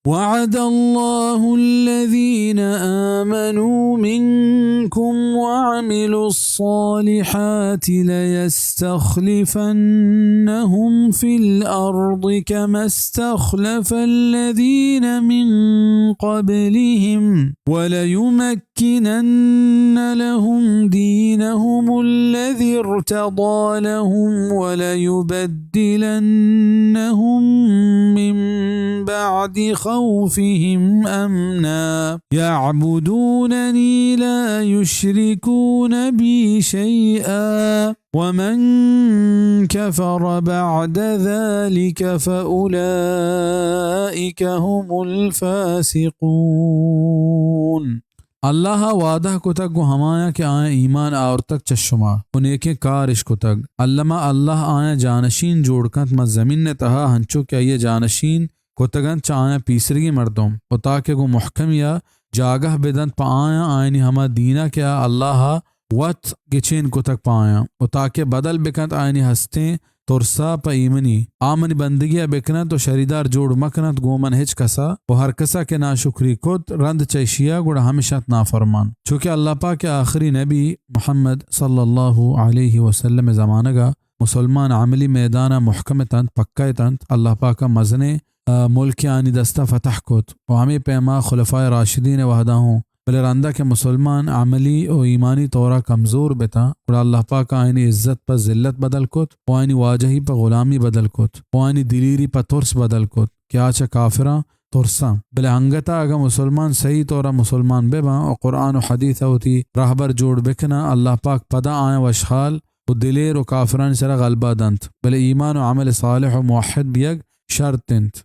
وعد الله الذين آمنوا منكم وعملوا الصالحات ليستخلفنهم في الأرض كما استخلف الذين من قبلهم وليمكنن لهم دينهم الذي ارتضى لهم وليبدلنهم من بعد خوفهم أمنا يعبدونني لا يشركون بي شيئا ومن كفر بعد ذلك فأولئك هم الفاسقون. اللہ ءَ وعدہ کتگ گوں ہمایاں کہ آیاں ایمان آورتگ چہ شما و نیکیں کار اش کتگ، الما اللہ آیاں جانشین جوڑ کنت ماں زمین ءِ تہا، ہنچو کہ آئی ءَ جانشین کتگ انت چہ آیاں پیسریگیں مردم، و تاکہ گوں محکمی ءَ جاگہ بدنت پہ آیاں آیانی ہما دین ءَ کہ آ اللہ ءَ وت گچین کتگ پہ آیاں، و تاکہ بدل بکنت آیانی ہستیں ترس ءَ پہ ایمنی، آ منی بندگی ءَ بکننت و شریدار جوڑ مکننت گوں من ہچ کس ءَ، و ہر کس ءَ کہ ناشکری کت رند چہ اشی ءَ، گڑا ہمش انت نافرمان۔ چو کہ اللہ پاک ءِ آخری نبی محمد صلی اللہ علیہ وسلم ءِ زمانگ ءَ مسلمان عملی میدان ءَ محکم اتنت، پکا اتنت، اللہ پاک ءَ مزنیں، آ، ملک آیانی دست ءَ فتح کت و ہمے پیما خلفائے راشدین ءِ وہد ءَ ہوں، بلے رندا کہ مسلمان عملی و ایمانی طورا کمزور بتاں، گڑا اللہ پاک ءَ آیانی عزت پہ ذلت بدل کت و آیانی واجہی پہ غلامی بدل کت و آیانی دلیری پہ ترس بدل کت کہ آ چہ کافراں ترساں۔ بلے انگتا اگاں مسلمان صحیح طورا مسلمان بباں و قرآن و حدیث ءَ وتی رہبر جوڑ بکناں، اللہ پاک پدا آیاں وشحال و دلیر و کافرانی سرا غلبہ دنت۔ بلے ایمان و عمل صالح و موحد بیگ شرط انت۔